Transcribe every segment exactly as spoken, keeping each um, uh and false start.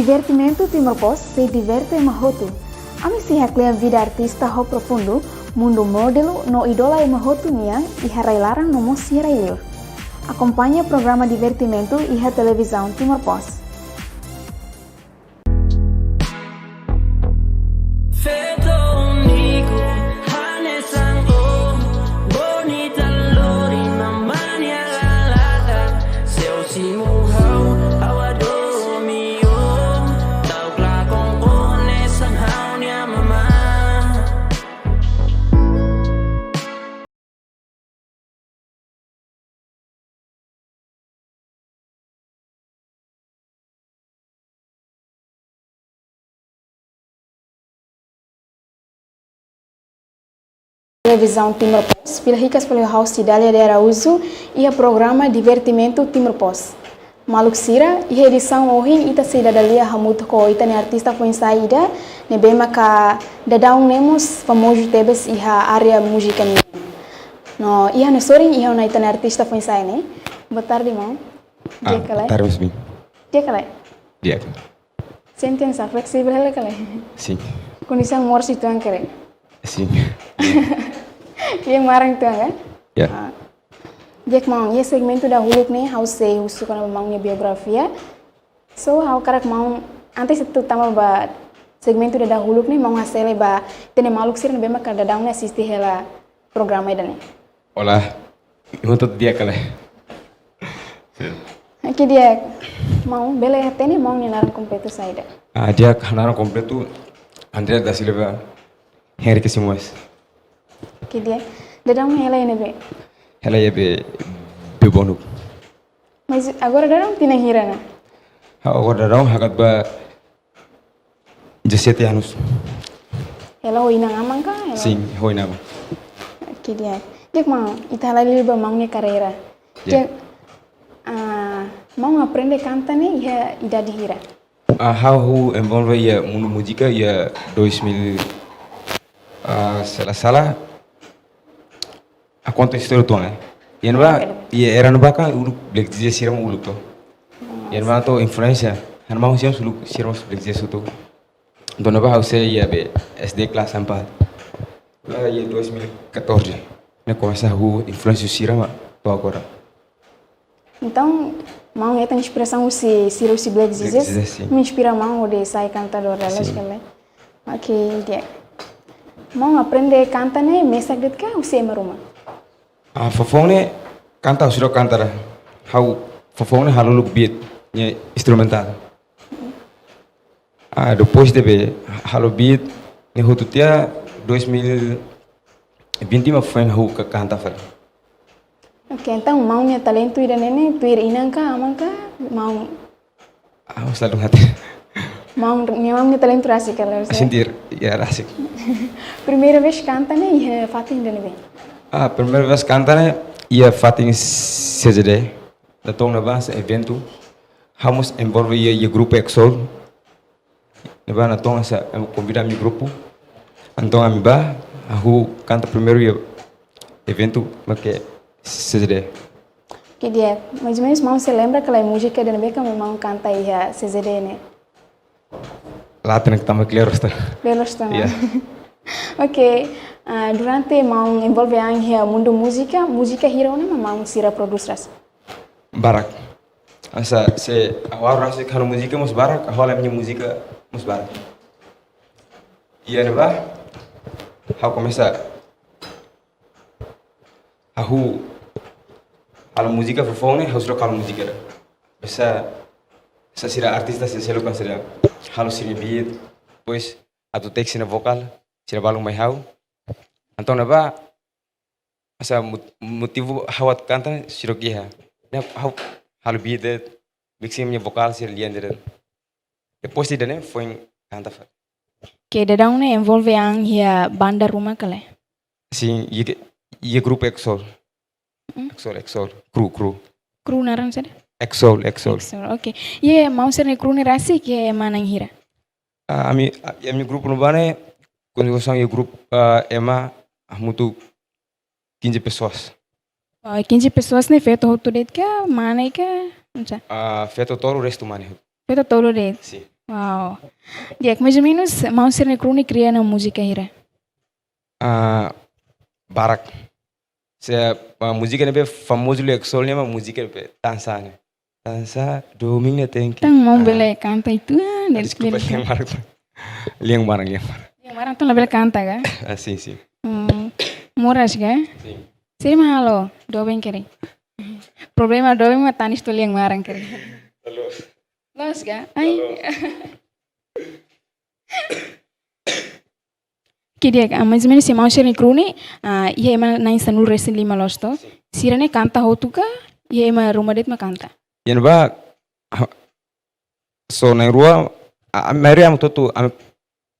Divertimentu Timor Post sei diverte ema hotu. Ami sei haklean vida artista ho profundu, mundu modelu no idola ema hotu nian iha rai-laran no mós iha rai-liur. Akompaña programa Divertimentu iha Televizaun Timor Post. Feto úniku, hanesan ó, bonita lorin, mamá nia lalada. Se ó simu ha'u, ha'u hadomi ó, ta'uk lakon ó hanesan ha'u-nia mamá. Televizaun Timor Post, fila hikas fali ho ha'u Cidália de Araújo, iha programa Divertimentu Timor Post. Maluk sira, iha edisaun ohin ita sei dada lia hamutuk ho ita-nia artista foin-sa'e ida, ne'ebé maka daudaun ne'e mós famozu tebes iha área múzika nian. No, iha ne'e sorin iha ona ita-nia artista foin-sa'e ne'e. Boa tarde, maun. Ah, di'ak ka lae? Boa tarde, Miss Bin. Di'ak ka lae? Di'ak. Sente oinsá, fleksível hela ka lae? Sin. Kondisaun moras uitoan ka lae? Sin. Iha maran uitoan ka? Ya. Ah. Di'ak maun, iha segmentu dahuluk ne'e, ha'u sei husu kona-ba maun nia biografia. So, ha'u hakarak maun, antes atu tama ba segmentu dahuluk ne'e, maun hasele ba ita-nia maluk sira ne'ebé maka daudaun ne'e asiste hela programa ida-ne'e. Olá, imi hotu di'ak ka lae? Sin. Oke, di'ak. Maun, bele hatene maun nia naran kompletu saida? Ah, di'ak, naran kompletu André da Silva Henrique Simões. Oke, di'ak. Daudaun hela iha ne'ebé? Hela iha Be-, Bebonuk. Mas agora daudaun tinan hira ona? Ah, agora daudaun hakat ba dezassete anos. Hela ho inan-aman ka? Hela? Sin, ho inan-aman. Oke, di'ak. Di'ak maun, ita halai liu ba maun nia karreira. Ya. Di'ak, ah, maun aprende kanta ne'e iha idade hira? Ah, ha'u envolve iha mundu múzika iha dois mil, ah, se la sala. Ha'u konta istória uitoan, eh. Iha ne'ebá, iha era ne'ebá kan uluk Black D J sira mak uluk to. Iha ne'ebá to'o influénsia. Ha'u-nia maun sira uluk sira mós Black D J hotu. Entaun ne'ebá ha'u sei iha be S D kelas empat. Lá iha dois mil e catorze. Ne'e komesa ha'u influénsia sira mak to'o agora. Entaun, maun hetan inspirasaun husi sira husi Black D J, Black D J, sin. Mak inspira maun hodi sai kantadór, sin, ka lae? Oke, di'ak. Maun aprende kanta ne'e mesak de'it ka husi ema ruma? Ah, foufoun ne'e kanta, husi rua kanta ida. Ha'u foufoun ne'e halo uluk beat, ne'e instrumentál. Ah, depois de be halo beat, ne'e hotu tiha dois mil e vinte mak foin ha'u ka-, kanta fali. Oke, entaun maun nia talentu ida-ne'e ne'e tuir inan ka, aman ka, maun? Ah, ha'u selalu hati. Maun, maun nia talentu rasik ka lae? Sente, ya, rasik. Primeira vez kanta ne'e iha fatin ida-ne'ebé? Ah, primeira vez kanta ne'e iha fatin C Z D. Natoon ne'ebá hanesan eventu. Ha'u mós envolve iha, iha grupu Exol. Ne'ebá natoon hanesan, ema konvida ami grupu. Entaun ami bá, ha'u kanta primeiru iha eventu mak iha C Z D. Oke, di'ak, mais ou menus maun sei lembra ka lae múzika ida-ne'ebé ke maun kanta iha C Z D ne'e? Laten, ke tanba kleur loos ona. Kleur loos ona. Ya. Oke, ah, durante maun envolve an iha mundu múzika, múzika hira ona mak maun sira prodús rasik? Barak. Hanesan, se ha'u rasik halo múzika mós barak, ha'u halo ha'u-nia múzika mós barak. Iha ne'ebá, ha'u komesa, ha'u halo múzika foufoun ne'e, ha'u sira halo múzika ida. Hanesan, hanesan sira artista sira seluk kan sira halo sira-nia beat, depois atu take sira-nia vokál, sira balun mai ha'u. Entaun ne'ebá, hanesan mot-, motivu ha'u atu kanta ne'e seidauk iha. Ne'e ha'u halo beat de'it, mixing nia vokál sira lian de'it. Depois ida-ne'e foin kanta fali. Oke, daudaun ne'e envolve an iha banda ruma ka lae? Sin, iha, iha grupu Exol. Hmm? Exol, Exol. Kru, kru. Kru naran saida? Exol, Exol. Exol, oke. Iha maun sira-nia kru ne'e rasik iha ema na'in hira? Ah, ami, ah, iha ami grupu ne'ebá ne'e, kontribuisaun iha grupu, ah, ema, ah, hamutuk quinze pessoas. Oh, quinze pessoas ne'e feto hotu de'it ka, mane ka, oinsá? Ah, feto tolu, restu mane hotu. Feto tolu de'it? Sin. Wow. Di'ak, mais ou menus, maun sira-nia kru'uk ne'e kria ona múzika hira? Ah, barak. Se, ah, múzika ne'ebé famozu liu iha Solnia mak múzika ne'ebé Tansa ne'e. Tansa, domin ne'e tenke. Entaun maun, ah, bele kanta ita, ah, ah, ne'e deskulpa, bele lian kanta. Maran. Lian maran, lian maran. Lian maran entaun labele kanta ka? Ah, sin, sin. Hmm, moras ka? Sin. Sira mak halo doben karik. Problema doben mak tanis to'o lian maran karik. Loos. Loos ka? Ai. Loos. Oke, di'ak, ah, mais ou menus se maun sira-nia kru'uk ne'e, ah, iha ema na'in sanulu-resin-lima loos to? Sin. Sira-ne'e kanta hotu ka, iha ema ruma de'it mak kanta? Iha ne'ebá, ah, só na'in-rua, a, a maioria ami hotu, ami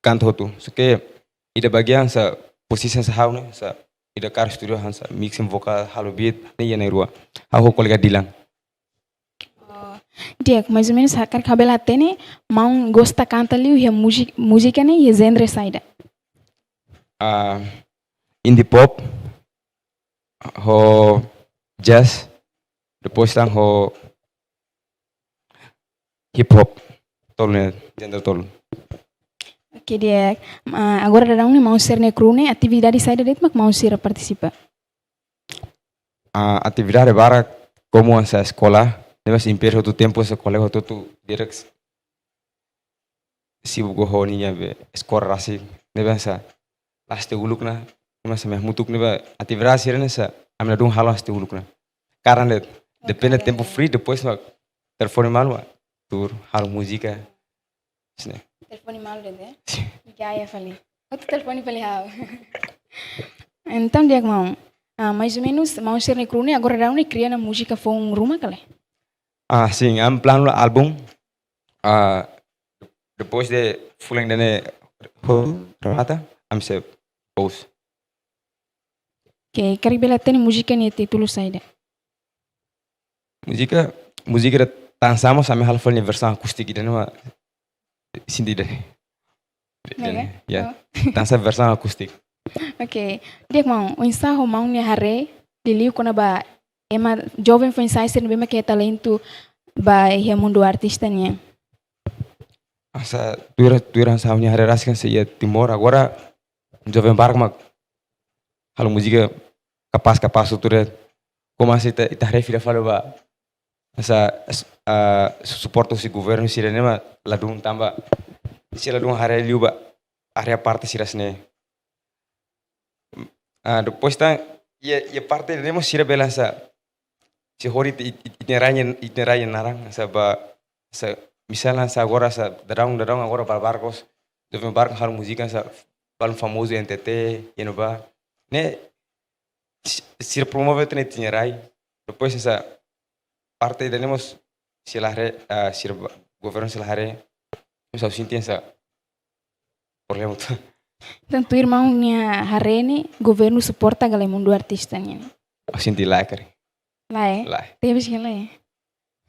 kanta hotu. Só ke ida bagian hanesan posisi hanesan ha'u ne'e, hanesan ida kaer studio hanesan mixing vokál, halo beat, ne'e iha na'in-rua. Ha'u ho kolega Dilan. Oh, di'ak, mais ou menus hakarak bele hatene, maun gosta kanta liu iha múzi-, múzika ne'e iha genre saida? Ah, indie pop, ho jazz, depois tan ho hip hop, tolu ne'e, genre tolu. Oke, di'ak. Ah, agora daudaun ne'e maun sira-nia kru'uk ne'e atividade saida de'it mak maun sira partisipa? Ah, atividade barak, komu hanesan eskola, ne'e mós impede hotu tempu, eskola hotu-hotu direk sibuk ho ninia be eskola rasik, ne'ebé hanesan la'ós uluk ona, ne'e mós hamutuk ne'ebé atividade sira-ne'e hanesan ami ladún halo la'ós uluk ona. Karena de'it, depende. Oke, tempu oke. Free, depois mak telefone malu mak tuur, halo múzika. Sin. Telefone malu de'it, eh? Sin. Gaya fali. Hotu telefone fali ha'u. Entaun di'ak maun. Ah, mais ou menus, maun sira-nia kru'uk ne'e agora daudaun ne'e kria ona múzika foun ruma ka lae? Ah, sin, ami planu halo álbum. Ah, depois de fulan ida-ne'e remata, ami sei post. Oke, karik bele hatene múzika nia títulu saida? Múzika, múzika ida Tansa mós ami halo fali nia versaun akústika ida-ne'e mak sente ida-ne'e. Ne'e ka? Ya. Oh. Tansa versaun akústika. Oke. Di'ak maun, oinsá ho maun nia haree liuliu kona-ba ema joven foin-sa'e sira ne'ebé mak iha talentu ba iha mundu artista nian? Hanesan tuir, tuir hanesan ha'u-nia haree rasik hanesan iha Timor agora joven barak mak halo múzika kapás-kapás hotu de'it. Komu hanesan ita, ita haree fila fali ba hanesan, ah, su-, suporta husi governu sira-ne'e mak ladún tanba sira ladún haree liu ba área parte sira hanesan ne'e. Ah, depois tan, iha, iha parte ne'e mós sira bele hanesan, sei hodi it-, it-, ita-nia rai, ita-nia rai naran, hanesan ba, hanesan, misalnya hanesan agora hanesan daudaun, daudaun agora barak-barak, joven barak halo múzika hanesan, balun famozu N T T, iha ne'ebá. Ne'e, si-, sira promove tan ita-nia rai. Depois hanesan, parte ida-ne'e mós sei la haree, ah, sira ba-, governu sei la haree. Mós ha'u sente hanesan problema hotu. Entaun tuir maun nia haree ne'e governu suporta ka lae mundu artista nian? Ha'u sente lae karik. Lae? Lae. Tebes ka lae?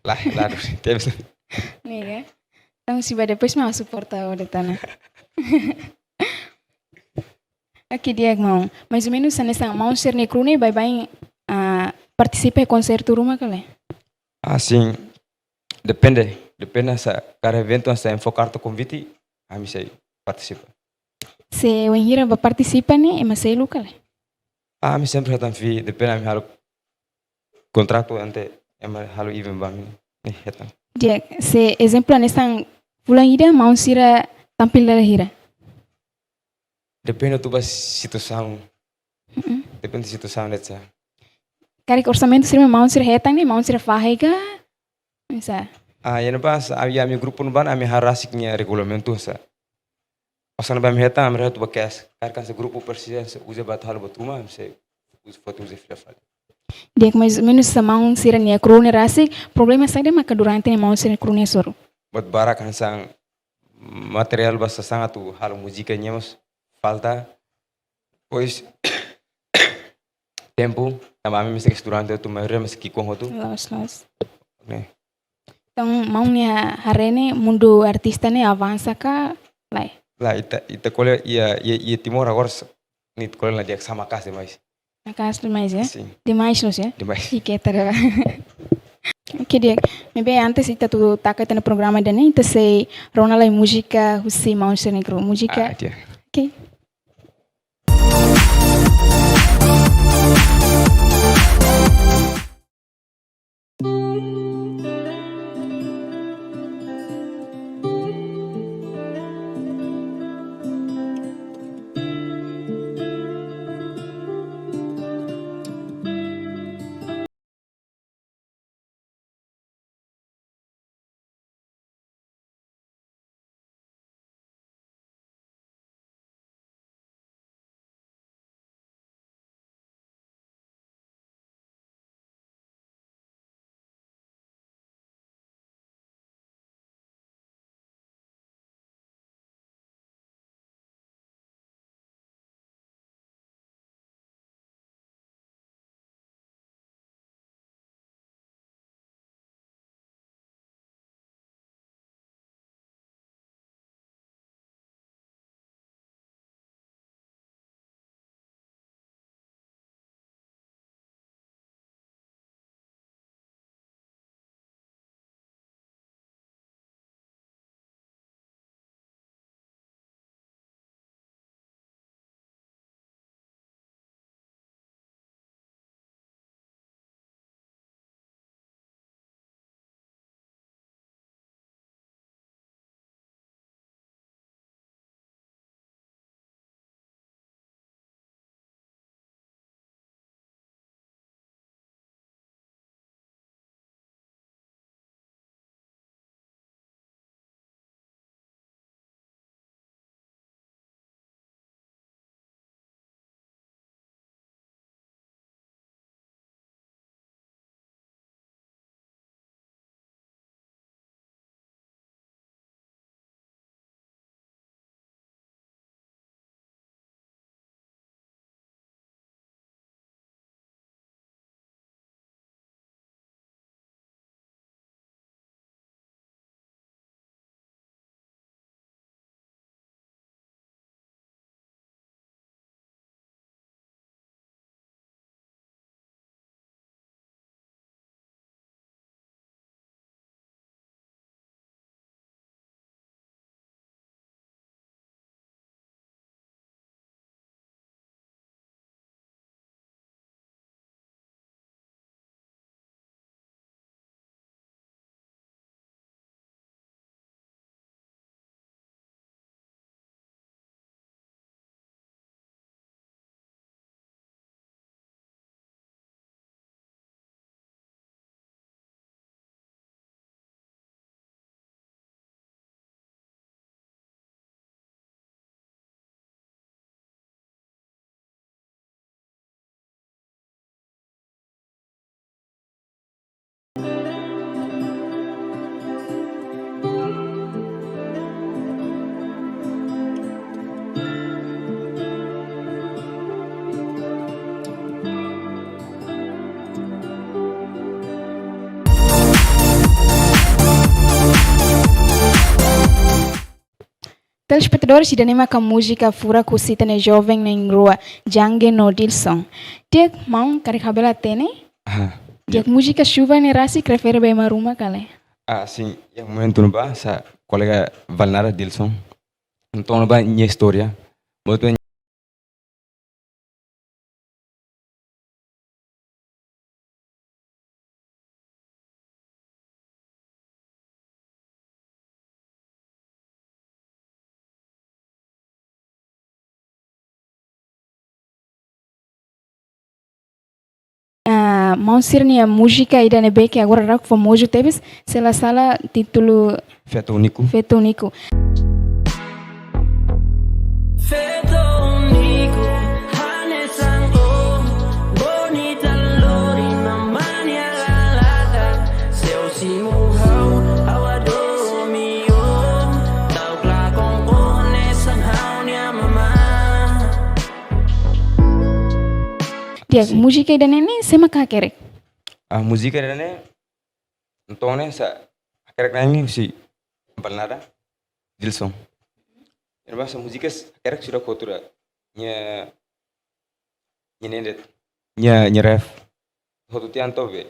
Lae, lae, tebes. Ne'e ka? Entaun sei ba depois mak suporta o de tana. Oke, di'ak maun. Mais ou menus hanesan maun sira-nia kru'uk ne'e baibain, ah, partisipa iha konsertu ruma ka lae? Ah, sin. Depende. Depende hanesan kada eventu hanesan ema fó karta konvite, ami sei partisipa. Se wainhira bá partisipa ne'e, ema selu ka lae? Ah, ami sempre hetan fee, depende ami halo kontratu ante ema halo event ba ami ne'e, hetan. Di'ak, se ezemplu hanesan fulan ida maun sira tampil dala hira? Depende hotu ba situasaun. Mm-mm. Depende situasaun de'it sá. Karik orsamentu sira maun sira hetan ne'e, maun sira fahe ka? Oinsá? Ah, iha ne'ebá hanesan, ami, ami grupu ne'ebá, ami haree rasik nia regulamentu hanesan. Osan ba ami hetan, ami hetan ba kes. Karik hanesan grupu presiza hanesan uza ba atu halo buat ruma, ami sei uza, foti uza fila fali. Di'ak, mais ou menus hanesan maun sira-nia kru'uk ne'e rasik, problema saida maka durante ne'e maun sira-nia kru'uk ne'e hasoru? Buat barak hanesan materiál ba sasán atu halo múzika nian mós falta. Depois tempu, tanba ami mesak estudante hotu, maioria mesak ki'ikoan hotu. Loos, loos. Ne'e. Entaun, maun nia haree ne'e mundu artista ne'e avansa ka lae? Lae, ita, ita ko'alia iha, iha, iha Timor agora s-, ne'e ko'alia la di'ak, hanesan maka'as demais. Maka'as demais, ya? Sin. Demais loos, ya? Demais. Ike, tada. Oke, di'ak. Maibé antes ita atu taka ita-nia programa ida-ne'e, ita sei rona lai múzika husi maun sira-nia grupu. Múzika. Ah, di'ak. Oke. Telespetadór, ida-ne'e maka múzika furak husi ita-nia joven na'in-rua, Jangge no Dilson. Di'ak, maun, karik ha'u bele hatene? Ah, di'ak, múzika Chuva ne'e rasik refere ba ema ruma ka lae? Ah, sin, iha momentu ne'ebá, sá, kolega Valnara, Dilson, entaun ba nia istória. Buat Ah, maun sira-nia múzika ida ne'ebé ke agora rak famozu tebes, se la sala títulu Feto Único. Feto Único. Feto único, hanesan ó, bonita lori, mamá nia lalata, se ó simu ha'u, ha'u hadomi ó, tau kla kon ó hanesan ha'u-nia mamá. Di'ak, sin, múzika ida-ne'e ne'e sé mak hakerek? Ah, múzika ida-ne'e, entaun ne'e sá, hakerek na'in husi Valnara, Dilson. Ne'ebé sá múzika hakerek sira kultura. Nia, nia nende. Nia, nia ref. Hotu tiha entaun be.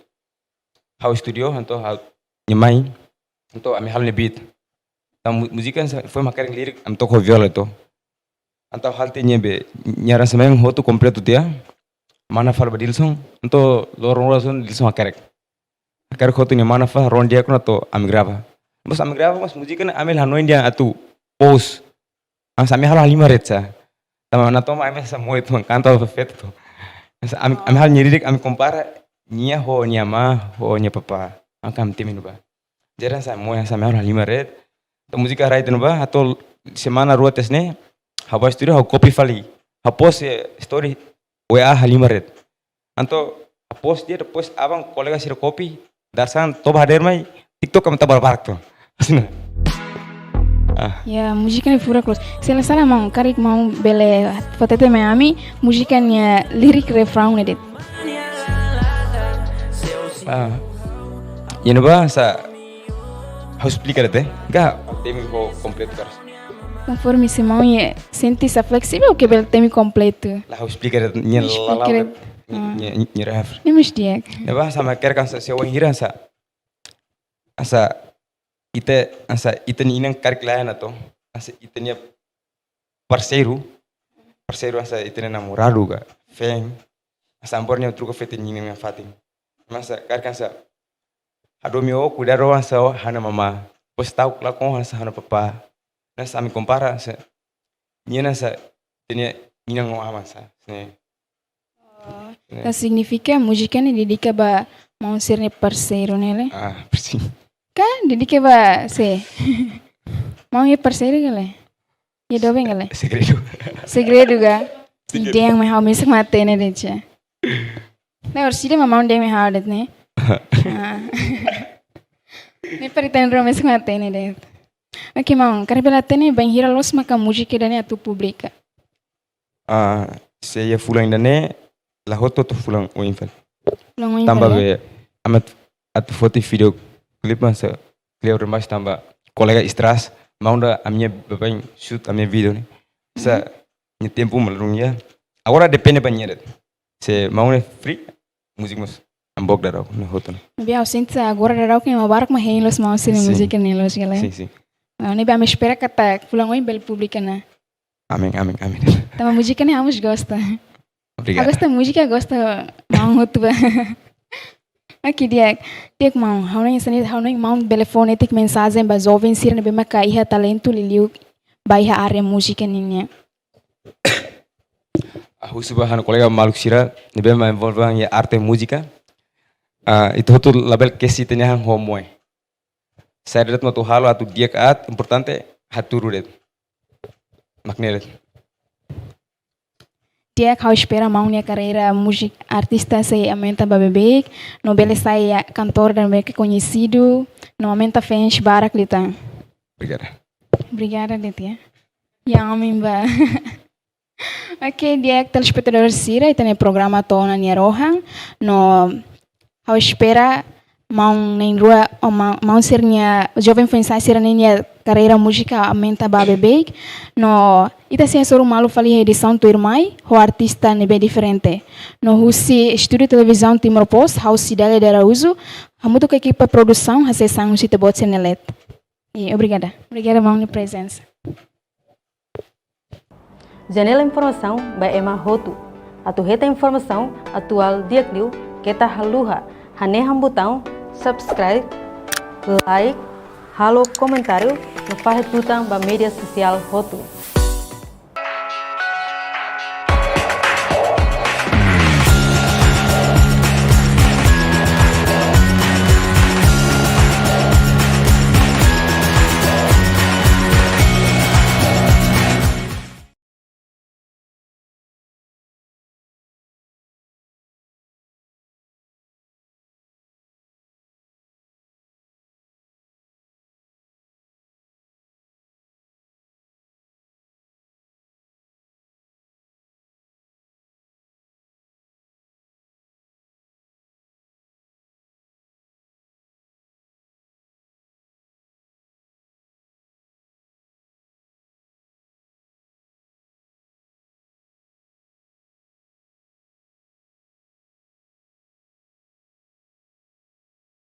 ha'u studio, entaun ha'u-nia mai, entaun ami halo nia beat. Entaun mu-, múzika hanesan foin mak hakerek lirik, ami toka ho viola entaun. Entaun ha'u tiha nia be, nia aranjementu hotu kompletu tiha. Mana fali ba Dilson, entaun loron rua son Dilson hakerek. Hakerek hotu nia mana fali, rona di'ak ona entaun ami grava. Mas ami grava, mas múzika ne'e ami la hanoin dehan atu pos. Hanesan ami halo halimar de'it sá. Tanba natoon ami hanesan moe atu kanta ho feto. Hanesan ami, ami halo nia lirik, ami kompara nia ho nia amá, ho nia papá. Entaun ami temi iha ne'ebá. Jadi hanesan moe, hanesan ami halo halimar de'it. Entaun múzika rai iha ne'ebá, entaun semana rua depois ne'e, ha'u bá studio, ha'u copy fali. Ha'u post, eh, story W A halimar de'it. Entaun ha'u post tiha, depois aban kolega sira copy, dadeer-saan toba hadeer mai, TikTok ami tau barak-barak entaun. Hanesan ne'e. Ah. Ya, múzika ne'e furak loos. Se la sala maun, karik maun bele fó hatete mai ami, múzika nia lirik refraun ne'e de'it. Ah. Iha ne'ebá hanesan, ha'u esplika de'it, eh? Ka temi ho kompletu karik. Konforme se maun iha sente hanesan fleksivel ka bele temi kompletu. La, ha'u esplika de'it, nia la, esplika de'it. Nia, nia, nia ref. Ne'e mós di'ak. Ne'ebá hanesan mak hakerek hanesan, se wainhira hanesan, hanesan ita, hanesan ita-nia inan karik la iha ona entaun. Hanesan ita-nia parseiru, parseiru hanesan ita-nia namoradu ka, feen. Hanesan amor ne'e troka feto nian nia fatin. Mas hanesan karik hanesan, hadomi ó, kuidadu hanesan ó ha'u-nia mamá. Depois ta'uk lakon hanesan ha'u-nia papá. Hanesan ami kompara hanesan, nia hanesan ita-nia inan no aman sá. Ne'e. Oh, ne'e. Entaun signifika múzika ne'e dedika ba maun sira-nia parseiru ne'e, le? Ah, persis. Ka dedika ba sé? Maun iha parseiru ka lae? Iha doben ka lae? Segredu. Segredu ka? Segredu. Dehan mai ha'u mesak mak hatene de'it sá. Ne'e orsida mak maun dehan mai ha'u de'it ne'e. Ah. Ne'e para ita-nia rua mesak mak hatene de'it. Oke, maun, karik bele hatene bainhira loos maka múzika ida-ne'e atu publika? Ah, se iha fulan ida-ne'e, la hotu-hotu, fulan oin fali. Fulan oin fali, ya? Tanba be, ami atu foti video clip hanesan kleur demais tanba kolega Stras, maun ida ami-nia baibain shoot ami-nia video ne'e. Hanesan, mhm, nia tempu mak la dún iha. Agora depende ba nia de'it. Se maun ne'e free, múzika mós ami book dadaun ne'e hotu ona. Ne'ebé ha'u sente agora dadaun ke ema barak mak hein loos maun sira-nia, sin, múzika ne'e, loos ka lae? Sin, sin. Ah, ne'ebé ami espera katak fulan oin bele publika ona. Amen, amen, amen. Tanba múzika ne'e ha'u mós gosta. Obrigadu. Ha'u gosta múzika, gosta maun hotu ba. Oke, di'ak. Di'ak maun, ha'u hanoin hanesan ne'e, ha'u hanoin maun bele fó netik mensajen ba joven sira ne'ebé maka iha talentu liuliu ba iha área múzika ninian. Ah, husu ba ha'u-nia kolega maluk sira ne'ebé mak envolve iha arte múzika. Ah, ita hotu labele kesi ita-nia an ho moe. Saida de'it mak atu halo atu di'ak aat, importante hatudu de'it. Mak ne'e de'it. Di'ak, ha'u espera maun nia karreira múzika artista sei aumenta ba beibeik, no bele sai kantór ida ne'ebé koñesidu, no aumenta fans barak liután. Obrigadu. Obrigada de'it, ya. Ya, amen ba. Oke, di'ak telespetadór sira, ita-nia programa to'o ona nia rohan, no ha'u espera maun na'in-rua, ou ma-, maun sira-nia, joven foin-sa'e sira-nia karreira múzika aumenta ba beibeik, no ita sei hasoru malu fali iha edisaun tuirmai, ho artista ne'ebé diferente. No husi Estúdiu Televizaun Timor Post, ha'u Cidália de Araújo, hamutuk ho ekipa produsaun, hasees an husi ita-boot sira-nia leet. I obrigada. Obrigada maun nia prezensa. Janela informasaun ba ema hotu. Atu hetan informasaun atuál di'ak liu, keta haluha hanehan butaun subscribe, like, halo komentáriu, no fahe tutan ba média sosiál hotu.